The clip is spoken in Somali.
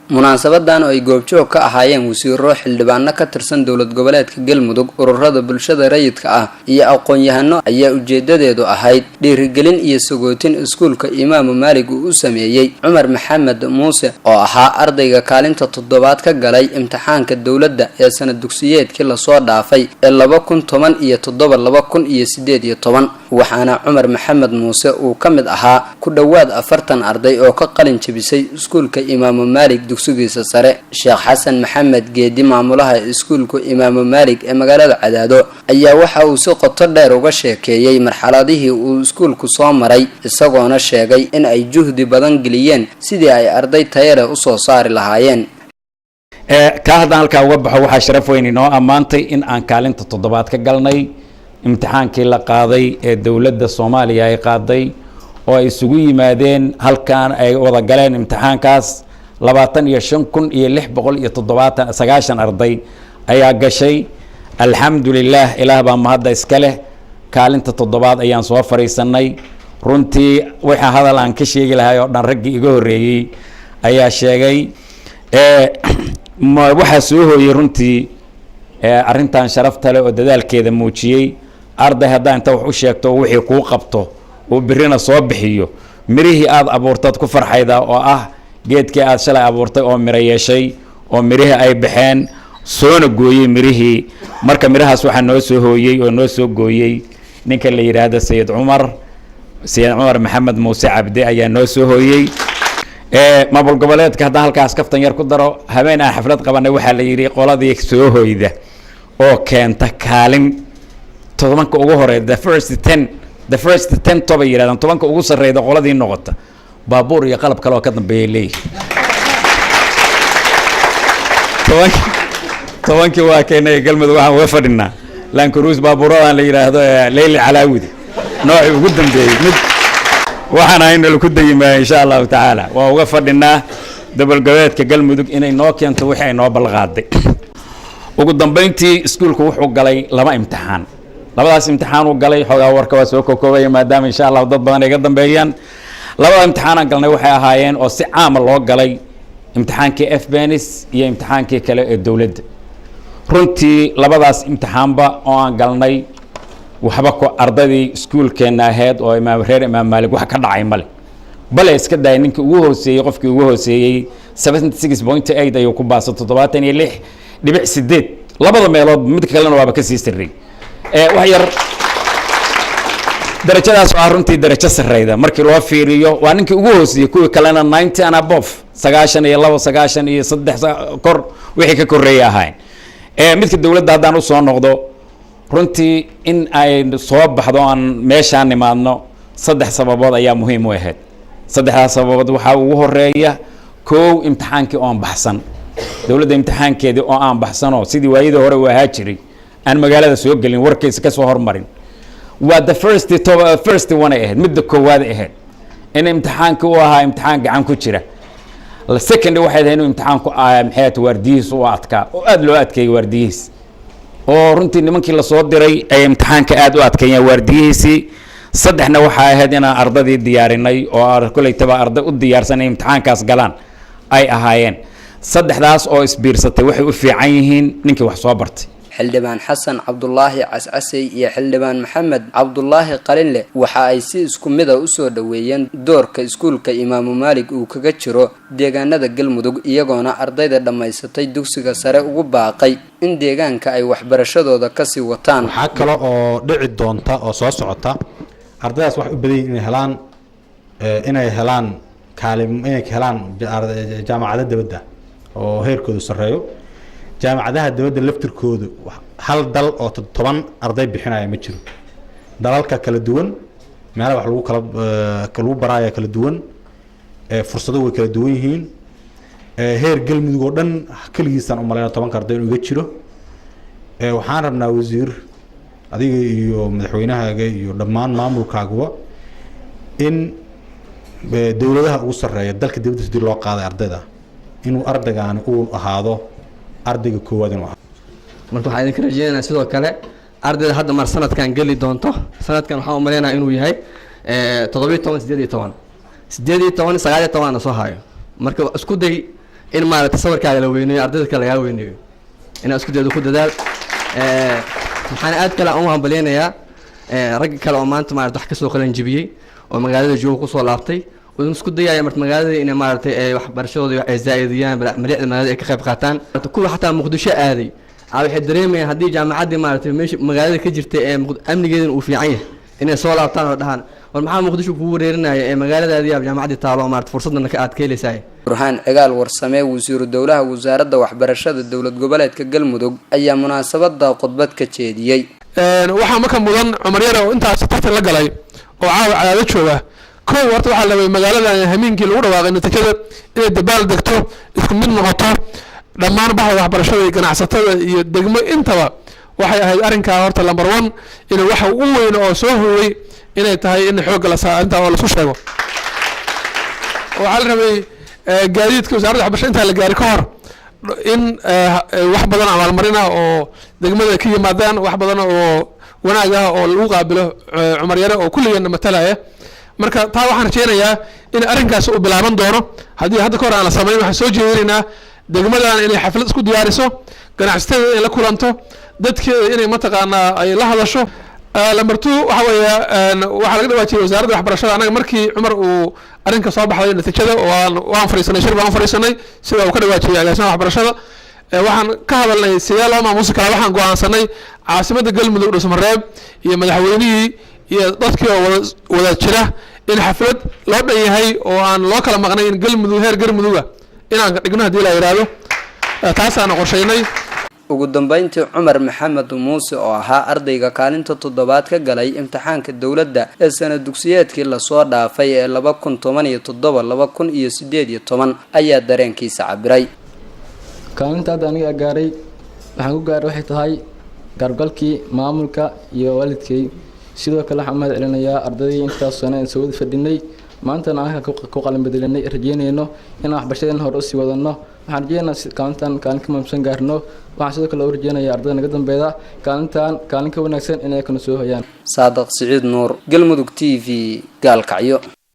Munaasabadan oo ay goobjoog ka ahaayeen wasiiro, xildhibaano ka tirsan Dowlad Goboleedka Galmudug, ururada bulshada rayidka ah iyo aqoon-yahano ayaa ujeedadeedu ahayd dhiirigelin iyo sagootin iskuulka Imaamu Maalig uu u sameeyey Cumar Maxamed Muuse oo ahaa ardayga kaalinta toddobaad ka galay imtixaanka dowladda ee sanad dugsiyeedkii lasoo dhaafay ee 2017 2018. Waxaana Cumar Maxamed Muuse uu ka mid ahaa ku dhowaad 40 arday oo ka qalin jebisay iskuulka Imaamu Maalig dugsigiisa sare. Sheekh Xasan Maxamed Geedi, maamulaha iskuulka Imaamu Maalig ee magaalada Cadaado, ayaa waxa uu si qoto dheer uga sheekeeyey marxaladihii uu iskuulku soo maray, isagoona sheegay in ay juhdi badan geliyeen sidii ay arday tayo leh usoo saari lahaayeen. Kaa haddaan halkaa uga baxo, waxaa sharaf weyn inoo ammaantay in aan kaalinta toddobaad ka galnay imtixaankii la qaaday ee dowladda Soomaaliya ay qaaday, oo ay isugu yimaadeen halkan, ay wada galeen imtixaankaas 25,670, 90 arday ayaa gashay. Alxamdulilah, Ilaah baa mahadda iska leh. Kaalinta toddobaad ayaan soo fadhiisanay. Runtii waxa hadal aan ka sheegi lahay oo dhan raggii iga horreeyey ayaa sheegay. Waxaa soo hooyey runtii arrintan sharafta leh oo dadaalkeeda muujiyey. Arday haddaa inta wax u sheegto, wixii kuu qabto uu birina soo bixiyo, mirihii aada abuurtaad ku farxayda, oo ah geedkii aad shalay abuurtay oo miro yeeshay, oo mirihii ay baxeen, soona gooyey mirihii. Marka mirahaas waxaa noo soo hooyey oo noo soo gooyey ninka la yidhaahdo Sayid Cumar. Sayid Cumar Maxamed Muuse Cabdi ayaa noo soo hooyey. Maamul goboleedka haddaan halkaas kaftan yar ku daro, habeen aan xaflad qabanay waxaa la yidhi qoladii soo hoyda oo keenta kaalin 10-ka ugu horeeya, the first 10, the first 10 tobay yidhahdaan, 10-ka ugu sarreyda qoladii noqota, baabuur iyo qalab kale oo ka dambeeyay leeyihi. 10-kii waa keenay Galmudug. Waxaan uga fadhinaa Land Cruiser, baabuuradan la yidhaahdo Leyli Calaawidi noocii ugu dambeeyey. Mid waxaan ahayna laku dayimaa, insha Allahu tacaala. Waa uga fadhinaa dowlad goboleedka Galmudug inay noo keento wixii ay noo balqaaday. Ugu dambeyntii, iskuulku wuxuu galay laba imtixaan. Labadaas imtixaan uu galay, xoogaa warka waa soo kokoobaya maadaama insha Allahu dad badan ay ga dambeeyaan. Labada imtixaanaan galnay waxay ahaayeen oo si caama loo galay imtixaankii FBENS iyo imtixaankii kale ee dowladda. Runtii labadaas imtixaanba oo aan galnay, waxba ku ardaydii iskuulkeenna ahayd oo imaam reer Imaam Maalig wax ka dhacay male. Bale iska daaya ninkii ugu hooseeyey, qofkii ugu hooseeyey 76.8 ayuu ku baasay, 76.8 labada meelood. Mid kalena waaba kasii sarreey wax yar. Darajadaas oo ah runtii darajo sarreyda markii loo fiiriyo, waa ninkii ugu hooseeyey. Kuwii kalena 90 and above, 92, 93 kor wixii ka korreeyay ahayn. Midka dowladda haddaan usoo noqdo, runtii in ay soo baxdo aan meeshaan nimaadno saddex sababood ayaa muhiim u ahayd. Saddexdaas sababood waxaa ugu horeeya, kow, imtixaankii oon baxsan, dowladda imtixaankeedii oo aan baxsanoo sidii waayadii hore uu ahaa jiray aan magaalada soo gelin, warkiisa ka soo hormarin. Waa the first to first one ay ahayd, midda koowaad ay ahayd in imtixaanka uu ahaa imtixaan gacan ku jira. Second, waxay ahayd inuu imtixaanku maxay ahayd, waardiyihiis u adkaa oo aada loo adkeeyey waardiyihiis, oo runtii nimankii lasoo diray ay imtixaanka aada u adkeeyeen waardiyihiisii. Saddexna, waxaa ahayd inaan ardadii diyaarinay oo kolleytaba arday u diyaarsan inay imtixaankaas galaan ay ahaayeen. Saddexdaas oo isbiirsatay waxay u fiican yihiin ninkii wax soo bartay. Xildhibaan Xasan Cabdulaahi Cascasey iyo Xildhibaan Maxamed Cabdulaahi Qalinleh waxa ay si isku mid a usoo dhoweeyeen doorka iskuulka Imaamu Maalig uu kaga jiro deegaanada Galmudug, iyagoona ardayda dhammaysatay dugsiga sare ugu baaqay in deegaanka ay waxbarashadooda kasii wataan. Waxaa kale oo dhici doonta oo soo socota, ardaydaas waxay u badan yihin inay helaan kaalim, inay helaan jaamacado dibadda oo heerkoodu sarreeyo. Jaamacadaha dibadda laftirkoodu hal dal oo 10 arday bixinaya ma jiro. Dalalka kala duwan, meelaha wax lagu kala lagu baraaya kala duwan, fursado way kala duwan yihiin. Heer Galmudug oo dhan keligiisaan umalayna 10-ka arday inuu iga jiro. Waxaan rabnaa, wasiir, adiga iyo madaxweynahaaga iyo dhammaan maamulkaaguba, in dowladaha ugu sarreeya dalka dibaddiisa dib loo qaaday ardayda, inuu ardaygaani uu ahaado ardayga koowaad inuu ahaado. Marka waxaan idinka rajeynaynaa sidoo kale ardayda hadda mar sanadkan geli doonto, sanadkan waxaan umaleynaya inuu yahay 17, 18, 18, 19 ana soo hayo. Marka isku day. In maaragtay sawirkaaga la weyneeyo, ardayda kale lagaa weyneeyo, inaad isku daydo, ku dadaal. Waxaan aad kale aan u hambalyeynayaa ragga kale oo maanta maarata wax kasoo qalin jibiyey oo magaalada jooga, kusoo laabtay oo isku dayaya marta magaalada inay maaragtay ay waxbarashadooda ay zaa'idiyaan, malicda magaalada ay ka qayb qaataan. Kuwa xataa Muqdisho aaday waxay dareemayaan haddii jaamacaddii maaragtay meesha magaalada ka jirtay ee amnigeedana uu fiican yahay, inay soo laabtaan oo dhahaan: "War, maxaa Muqdisho kugu wareerinaya ee magaaladaadii jaamacaddii taalo oo maarata fursadana ka aad ka helaysaay?" Burhaan Cigaal Warsame, wasiiru dowlaha wasaaradda waxbarashada dowlad goboleedka Galmudug, ayaa munaasabada khudbad ka jeediyey. Waxaa marka mudan Cumar Yare oo intaas tartan la galay oo caawa Cadaado jooga. Kow, horta waxaa labay magaalada hamiinkii lagu dhawaaqay natiijada inay dabaal degto, isku mid noqoto dhammaan bahda waxbarashada iyo ganacsatada iyo degmo intaba. Waxay ahayd arrinkaa horta number one in waxa ugu weyn oo soo hooyey inay tahay in xoogga la saaro intaa oo laisku sheego. Waxaa la rabay gaadiidka wasaaradda waxbarashada intaa la gaari ka hor in wax badan abaalmarin ah oo degmada ka yimaadaan, wax badan oo wanaag ah oo lagu qaabilo Cumar Yare oo kulligeenna matalaya. Marka taa waxaan rajeynayaa in arrinkaas uu bilaaban doono. Haddii hadda ka hor aan la samayn, waxaan soo jeedinaynaa degmadan inay xaflad isku diyaariso, ganacsatada inay la kulanto, dadkeeda inay mataqaanaa ay la hadasho. Number two, waxa weeye waxaa laga dhawaajiyay wasaaradda waxbarashada. Annaga markii Cumar uu arrinka soo baxday natiijada, waan fadhiisanay, shir baan fadhiisanay, sida uu ka dhawaajiyay agaasimaha waxbarashada. Waxaan ka hadalnay sidee loo maamuusi karaa. Waxaan go'aansanay caasimadda Galmudug Dhusmareeb iyo madaxweynihii iyo dadkii oo wada jira in xaflad loo dhan yahay oo aan loo kala maqnay in Galmudug, heer Galmuduga, inaan dhigno haddii la yidhaahdo. Taasaana qorshaynay. Ugu dambeyntii, Cumar Maxamed Muuse oo ahaa ardayga kaalinta toddobaad ka galay imtixaanka dowladda ee sana dugsiyeedkii lasoo dhaafay ee 2017 2018 ayaa dareenkiisa cabiray. Kaalinta hadda aniga gaaray waxaan ku gaaray waxay tahay garabgalkii maamulka iyo waalidkay. Sidoo kale waxaan u mahad celinayaa ardaydii intaas sano aan soo wada fadhinay, maantana aan halkan ku qalin bedelinay, rajeynayno inaan waxbarashadeena hore usii wadano. Waxaan rajeynaynaa kaalintan kaalin ka muhiimsan gaarno. Waxaan sidoo kale u rajeynayaa ardayda naga dambeeda kaalintan kaalin ka wanaagsan inay kana soo hoyaan. Saadaq Siciid Nuur, Galmudug TV, Gaalkacyo.